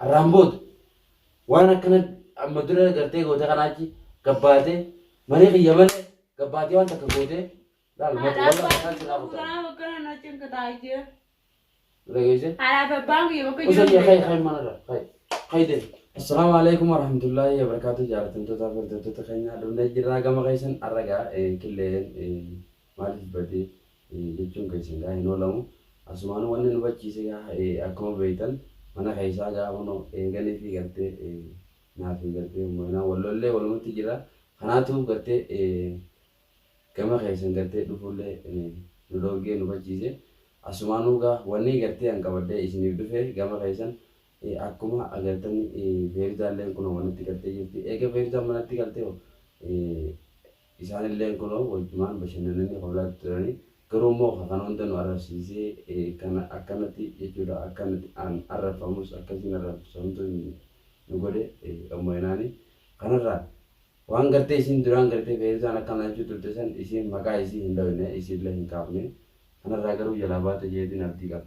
Arraan booda waan akkana amma dura gartee goote kanaa achi gabbaatee marii kiyya malee gabbaatee waan takka gootee laal mata Haadha wallah abbaan mataan sirraa kiyya kutaa. kanaaf akkana na cinqitaa jee. Dhageesse? Haadhaaf abbaan kiyya bakka Usa jiran kee kai beeka. kai manarra kai kai deemi. Assalaamu alaikum warahmatullahi wabarakatuh jaalatamtoota fi hordoftoota keenya dhufnee jirraa gama keessan arragaa killeen maaliif badee jechuun keessan gaa hin oolamu asumaanuu wanni nu bachiise gaa akkuma beektan mana keessaa gaa kunoo eeganii fi gartee naa fi gartee ummainaa wal lollee walumatti jira kanaatu gartee gama keessan gartee dhufuullee nu dhoorgee nu bachiise asumaanuu gaa wanni gartee an qabadhee isiniif dhufe gama keessan akkuma agartani Feeruzaalleen kunoo manatti galtee jirti eega Feeruzaan manatti galtee hoo Isaanilleen kunoo wajjumaan bashannananii koflaatti turani. Garuu immoo ka kana hunda nu arrabsiisee kana akkanatti jechuudha akka nuti an arrabfamus akka isiin arrabsamtu nu godhe Ummu Aynaani. Kanarraa waan gartee isiin duraan gartee Feeruzaan akkana jechuu turte san isiin maqaa isii hin dhoyne isiillee hin kaafne. Kanarraa garuu jalaa baate jeetiin abdii qaba.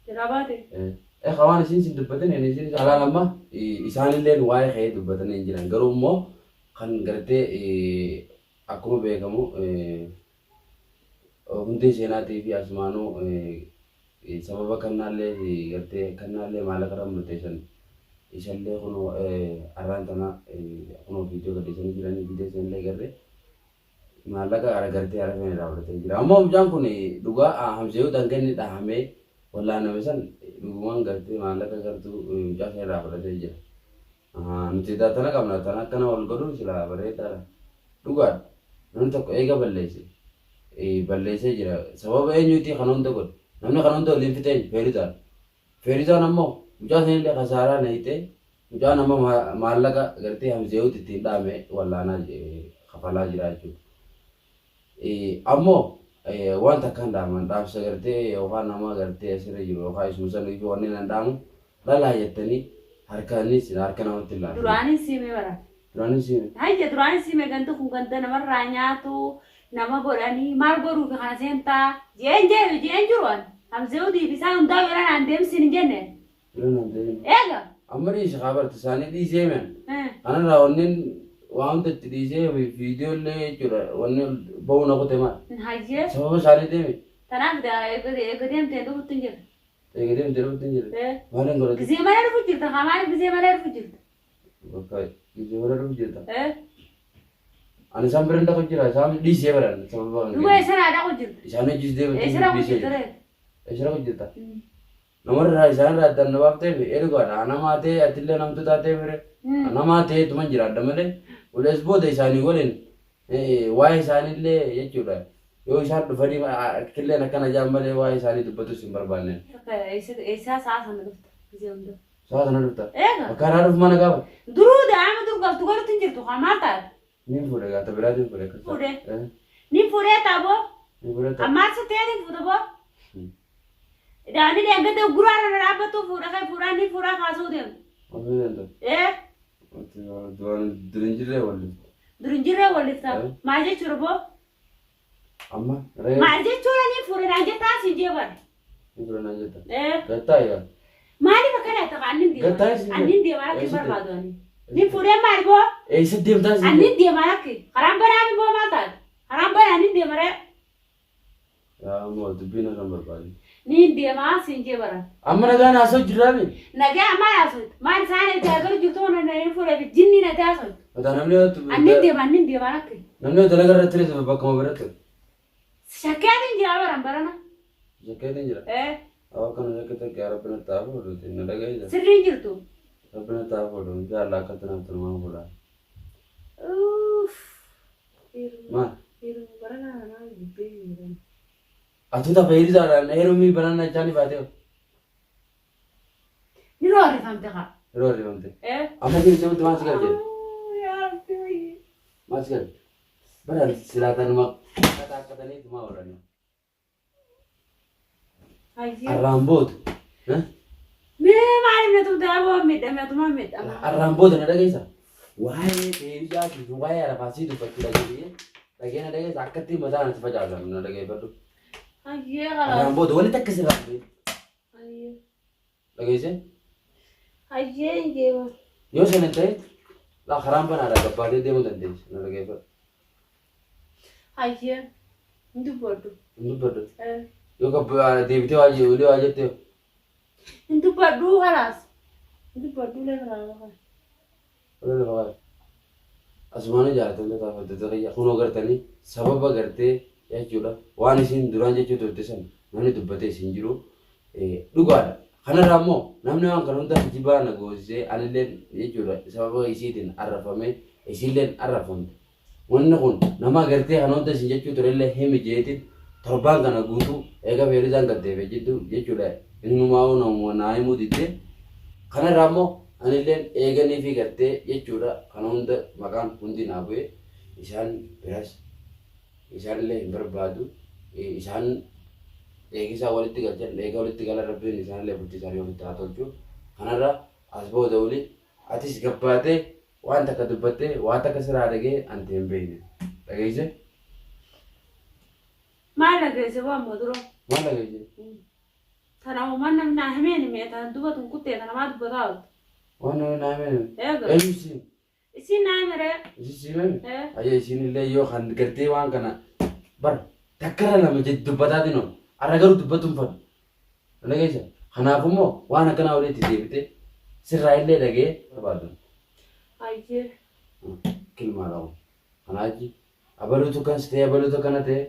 Jalaa baate? Ee ka waan isiin sin dubbatin ani isiin alaal amma isaanilleen waa'ee kee dubbatanii hin jiran garuu immoo Kan gartee akkuma beekamu hundee seenaatii fi asumaanuu sababa kannaallee gartee kannaallee maallaqa irra murteessan isallee kunoo arraan tana kunoo viidiyoo gadhiisanii jiranii viidiyoo sanillee garre maallaqa ara gartee arafeen irraa fudhatee jira. Ammoo mucaan kun dhugaa Hamzee hanga inni dhahamee wallaaname san dhugumaan gartee maallaqa gartuu mucaa san irraa fudhatee jira. Ahaa nuti edaa tana qabna tana akkana wal godhuun silaa bareedaadha. Dhugaadha. Namni tokko eega balleesse balleessee jira. Sababa eenyuutii kana hunda godhe? Namni kana hunda waliin fixe eenyu? Feeruzaadha. Feeruzaan ammoo mucaa sanillee kasaaraa nayxee mucaan amma maallaqa gartee Hamzeewut ittiin dhaame wallaanaa kafalaa jira jechuudha. Ammoo waan takkaan dhaaman dhaamsa gartee yookaan nama gartee asirra jiru yookaan isuma san fi wanni nan dhaamu dhalaa jettanii harkaanis harka namatti hin laatin. Duraanin siime bara. Duraanin siime. Hayya duraanin siime gandi kun ganda namarraa nyaatu nama godhanii maal godhuufi kana seentaa jeen jee jeen jiru an Hamzee fi isaan hundaa yoo naan deemsiin hin jenne. Bira naan deemin. Eega. Amma dhiisi kaa barta isaanii dhiisee men. Eh. Kanarraa wanneen waa hunda itti dhiisee viidiyoo illee jechuudha wanni ba'uu na kute maal. Hayyee. Sababa isaanii deeme. Tanaaf daa eega eega deemtee dhufutti hin jirre. Eega deemtee dhufutti hin jirre. Eh. Maaliin godhate? Gizee malee dhufu jirta kaa maaliif gizee malee dhufu jirta? Bakka gizee malee dhufu jirta. Eh. Ani isaan bira hin dhaqu jira isaan dhiisee baran sababa kan Duuba eessa naa dhaqu jirta? Isaan hojii deemte Eessa dhaqu dhiisee jirta jira. ree? Eessa dhaqu jirta? Namarraa isaanirraa addaan na baaftee fi ergaadha. Namaa ta'ee atillee namtu taatee fire. Namaa ta'ee tuman jiraadha malee. Ulees booda isaanii waliin waa'ee isaaniillee jechuudha. Yoo isaan dhufanii killeen akkana jaan malee waa'ee isaanii dubbatus hin barbaanne. Eessaa sa'a sana dhufta gisee hunda. Sa'a sana dhufta. Eega. Bakka irraa dhufu mana gaafa. Duruu daa'ima dur galtu galutti hin jirtu kaa maal taate? Niin fuudhe gaata biraatiin fuudhe akkas ta'a. Fuudhe. Niin fuudhee ta'a boo. Niin fuudhee ta'a. Ammaa si ta'ee niin fuudha boo. Daani deengate guraa irra dhaabbattuu fuudha kee fuudhaa niin fuudhaa kaasuu deemu. Osoo deemta. Ee. Duraan dur hin jirree wallifta. Dur hin jirree wallifta. Eh. Maal jechuudha boo? Amma ree. Maal jechuudha niin fuudha naan jettaa siin jee bara. Niin fuudha naan jetta. Ee. Gattaa egaa. Maaliif akkana ta'a annin deema. Gattaa isin Annin deema lakki Eessa barbaadu ani. Nin fuudhee maali boo? Eessa deemtaa isin Annin deema lakki. Karaan banaa mi boo maal taate? Karaan banaa nin deema ree. Yaa ammoo dubbiin irra hin barbaadin. Nin deema siin jee bara. Amma nagaan haasa'u jirraami. Nagaa maal haasa'u? Maal isaan itti agaru jirtu mana nin fuudhee fi jinni na taasa'u. Mataa namni yoo Annin deema annin deema lakki. namni yoo dalaga irratti ture bakkuma biratti. Shakkeetiin jira baran barana. Shakkeetiin jira. Ee. Awwa kana shakkite yaa rabbi natti haa fuudhuuti na dhaga'iisa. Sirriin jirtu. Rabbi natti haa fuudhu insha Allah akkatti naaf tolmaan fuudha. Uuff. Maal? Heeruma baranaa kanaa jibbee hin Atuu tafa hirizaadhaan heerumii banana jechaanii baatee. Ni roorrifamte kaa. Ni roorrifamte. Ee. Amma kun namatti maal si galche? Yaa Rabbi wayii. Maal si galche? Bara silaa tanuma akkatanii tumaa oolanii. Hayyee. Arraan booda. Eh? Mee maaliif na tumte aboo miidhame atumaa miidhama. Arraan booda na dhageessa. Waa'ee feeruzaa fi waa'ee arafaasii dubbachuu dhageessee dhagee na dhageessa akkatti mataa natti facaasan na dhageeffadhu. Hayyee Arraan kalaas. booda walitti akka sirraa Hayyee. Dhageessee? Hayyee hin deema. Yoo sana hin ta'in laa karaan banaadha gabbaatee deemuu dandeessa. Na dhageeffadhu. Hayyee hin dubbadhu. Hin dubbadhu. Eh. Yoo deebitee waa olii waa jettee Hin dubbadhu kalaas. Hin dubbadhu lee karaa lafa. Wala lafa kaa'e. Asumaanuu jaallatamtoota hordoftoota kiyya kunoo gartanii sababa gartee jechuudha waan isin duraan jechuu turte san namni dubbatee isin jiru dhugaadha. Kanarraa immoo namni waan kana hunda kijibaa na goosisee anilleen jechuudha sababa isiitiin arrafamee isiilleen arrafamte. Wanni kun nama gartee kana hunda isin jechuu turellee himi jeetiin torbaan kana guutuu eega Feeruzaan gad deebi'e jidduu jechuudha innumaa'uu namuma naa himuu diddee kanarraa immoo anilleen eeganiifii gartee jechuudha kana hunda maqaan hundi naa bu'e isaan biras isaanillee hin barbaadu isaan eegisaa walitti galchan eega walitti galan rabbiin isaanillee bultii isaanii walitti haa tolchu kanarra as booda wali atis gabbaatee waan takka dubbattee waa takka siraa dhagee anti hin beekne dhageesse. Maal dhageesse boo ammoo duroo? Maal dhageesse? Tana uumaan namni naa himeen himee tana dubatu hin kuttee tana maa dubbataa oolta? Waan namni naa himeen Eega. eenyu siin? Isiin naa himeree. Isin siin hime? Ee. Ayya isiin illee yoo kan gartee waan kana bar takkarra lama jedhu dubbataatiin oolu. Arra garuu dubbatu hin fadhu. Dhageessa? Kanaafuu immoo waan akkanaa walitti deebite sirraa illee dhagee barbaadu. Hayyee. Kilmaa dhawu. Kanaa achi abaluutu kan si ta'e abaluutu akkana ta'e.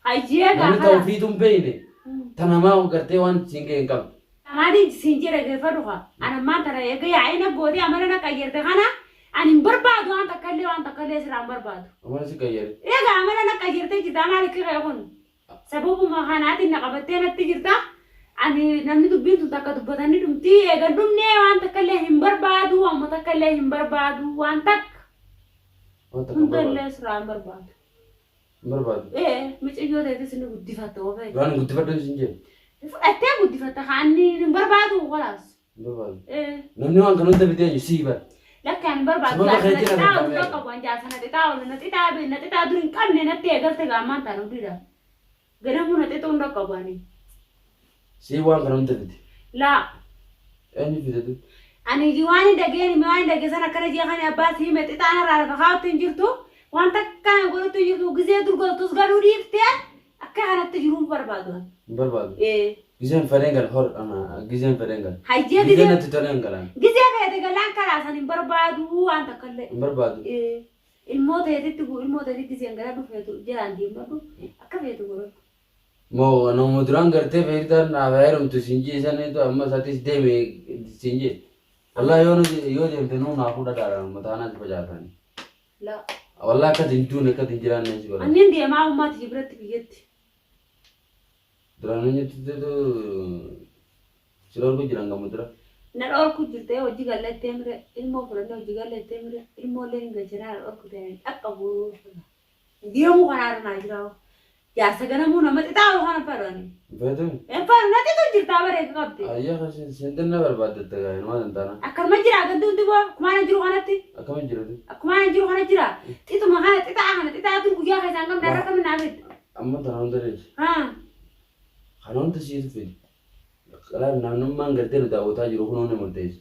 Hayyee Namni gaafa. ta'u ofiitu hin beekne. Ta namaa gartee waan siin ga'e hin qabdu. Maaliin siin jedhe geeffadhu kaa. Ani ammaan tana eega yaa'ina gootee amala na qayyarte kana ani hin barbaadu waan takka illee waan takka illee sirraa hin barbaadu. Amala si qayyare. Egaa amala na qayyartee jirta maal akka ka'e kun. Sababuma kanaatiin na qabattee natti jirta. Ani namni dubbiin tun takka dubbatanii dhumti eegan dhumnee waan takka illee hin barbaadu amma takka illee hin barbaadu waan takka Waan takka hin hunda barbaadu. illee sirraa hin barbaadu. Hin barbaadu. Ee mucayyoo ta'etis ni guddifatta ofee. Duraan guddifadhu siin jedhe. Fudhattee guddifatta kaanni hin barbaadu kolaas. Hin barbaadu. Ee. Namni waan kana hunda bitee eenyu sii bara. Lakki ani barbaadu Sababa jaarsa na keetiin xixaa argatame. ol qabu an jaarsa na xixaa ol na xixaa be na xixaa dur hin qabne natti eegalte gaammaan taana hundiidha. Ganamuu na xixuu hin dhaqqabu ani. Sii waan kana hunda fide. Laa Eenyu fide dur? ani waan hin dhageen waan hin dhagee sana akkana jee kan abbaa si hime xixaan irraa lafa kaa'utti hin jirtu waan takka na godhutti hin jirtu gizee dur galtus galuu dhiiftee akka kanatti jiruun barbaadu. ani. Hin barbaadu. Ee Gizeen fedheen gala hor ana gizeen fedheen gala. hayyee Gizeen gizee natti toleen galaan. gizee feete galaan karaa san hin barbaadu waan takka illee. Hin barbaadu. Ee, ilmoo teetitti ilmoo teetitti seen gara dhufeetu jalaan deemadhu akka feetu godhadhu. Moo nama duraan gartee feeritaan naaf heerumtu siin jee saniitu amma isatis deeme siin jee. Wallahi yoo nuti yoo deemte nuu naa fuudha dhaadhaan mataa naas facaasani. La. Wallahi akkas hin duune akkas hin jiraanne si godhan. Annin deemaa ummaati biratti biyyatti. Duraan eenyutti si dhorku jiran gamu dura. Na dhorku jirtee hojii gallettee mire ilmoo fudhannee hojii gallettee mire ilmoollee hin galchinaa na dhorku ta'e dhaqqabu. Deemuu kanaarra naa jira. Jaarsa ganamuu nama xixaa kana fadhani. Feetu? Enfaan na xitu jirtaa bareeda qabdi. Ayyaa sentinna barbaaddatta gaa inumaa tantaana. Akkanuma jira ganti hundi boo akkumaan jiru kanatti. Akkamiin jiratu? Akkumaan jiru kana jira. Xixuma kana xixaa kana xixaa dur guyyaa keessaa hin qabne har'a kamin naa fidde. Amma tana hunda deessi. Haa. Kana hunda siitu fidi. Kalaaf namnummaan gartee nu daawwataa jiru kun hundi murteessa.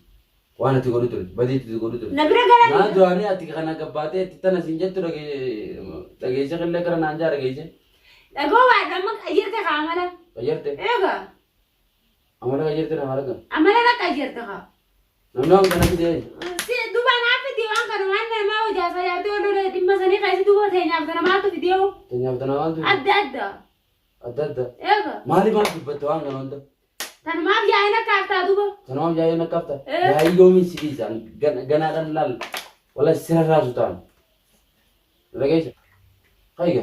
Waan ati godhu turte, badii ati godhu turte. Na bira Naa galanii. duraanii ati kana gabbaatee itti tana siin jettu dhageesse qillee gara naan jaa dhageesse. Dhagoo baadha amma qayyarte kaa amala. Qayyarte. Eegaa. Amala qayyarte nama arga. Amala na qayyarte kaa. Namni waan kana fide Si duuba naa fidi waan kana waan namaa hojaasaa yaadde wal lola dhimma sanii keessi duuba teenyaaf tana maaltu fidee hoo? Teenyaaf tana maaltu fide? Adda adda. Adda adda. Eegaa. Maaliif maal dubbatte waan kana hunda? Tanumaaf yaa'ina kaaftaa duuba. Tanumaaf yaa'ina kaaftaa? Ee. Yaa'ii yoomiin si dhiisa? Ganaadhaan laal. Wala sira raasu ta'an. Dhageessa. Qayga.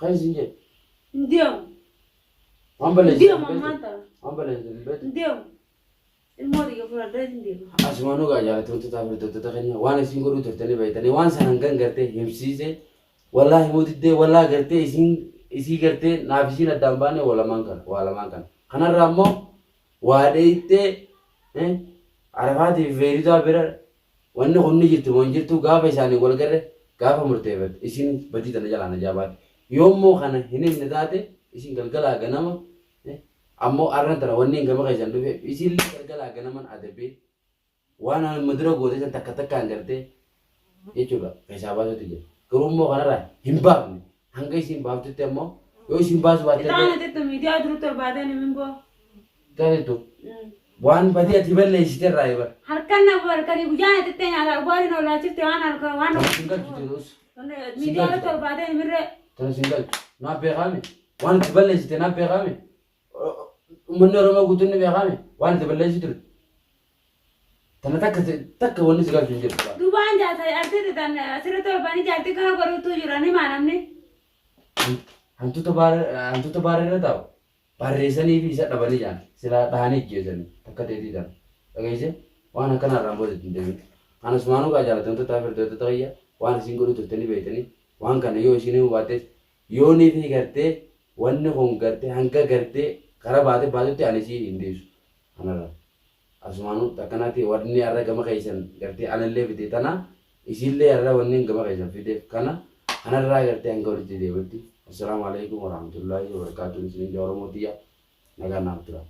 Qayga siin jedhe. Hin deemu. Waan Hin balleessitan deemu hin beektu. ammaan tana. Waan balleessitan hin beektu. Hin deemu. Ilmoo xiyya fudhadhee hin deemu. Asumaanuu gaa jaallatamtoota fi hordoftoota keenya waan isin godhuu turtanii beektanii waan sanan gan gartee himsiise wallaahi himuu diddee wallaahi gartee isin isii gartee naaf isiin addaan baane waa lamaan kana waa lamaan kana kanarraa immoo waa dheeyxee Arafaatii fi Feeritaa bira wanni kun ni jirti moo hin jirtu gaafa isaanii wal garre gaafa murteeffatte isin badii tana jalaa najaa baate yoommoo kana hin himne taate isin galgalaa ganama Ammoo arran tana wanni hin gama keessan dhufe isiillee galgalaa ganaman adabee waan amma dura goote san takka takkaan gartee jechuudha keessaa baasuutu jira. Garuu immoo kanarraa hin baafne hanga isiin baaftutti ammoo yoo isiin baasuu baatte illee Ixaana jettu miidiyaa duratti ol baatee ni minboo. taasistu waan badii ati balleessite irraa eebar. Halkan na halkanii guyyaa na xixiqqee nyaataa dhugaatiin ol laachifte waan halkan waan Tana sin galchu jedhus miidiyaa irratti ol baatee ni mirree. Tana sin galchu naaf beekaame waan itti balleessite naaf beekaame uummanni Oromoo guutuun ni beekaame waan itti balleessi ture. Tana takka takka wanni si galchu hin jirtu. Duubaan jaarsa artiste tan asirratti ol baanii jaartii kana godhuutu jira ni maa namni. Hantuuta baara irra taa'u barreessanii fi isa dhabanii jaan silaa dhahanii ajjeesanii takka teetii tana. Dhageesse waan akkanaa irraan booda ittiin deebiin. Anasumaanuu gaa jaalatamtoota hordoftoota kiyya waan isin godhuu turtanii beektanii waan kana yoo isin himuu baattees yoonii fi gartee wanni kun gartee hanga gartee kara baate baatutti ani isii hin dhiisu. Kanarra. Asumaanuu akkanaatti wanni har'a gama keessan gartee anallee fide tana isiillee har'a wanni gama keessan fideef kana kanarraa gartee hanga walitti deebi'utti. Assalaamu alaikum warahmatullahi wabarakatuh. Isin ija Oromoo tiyya nagaa naaf tura.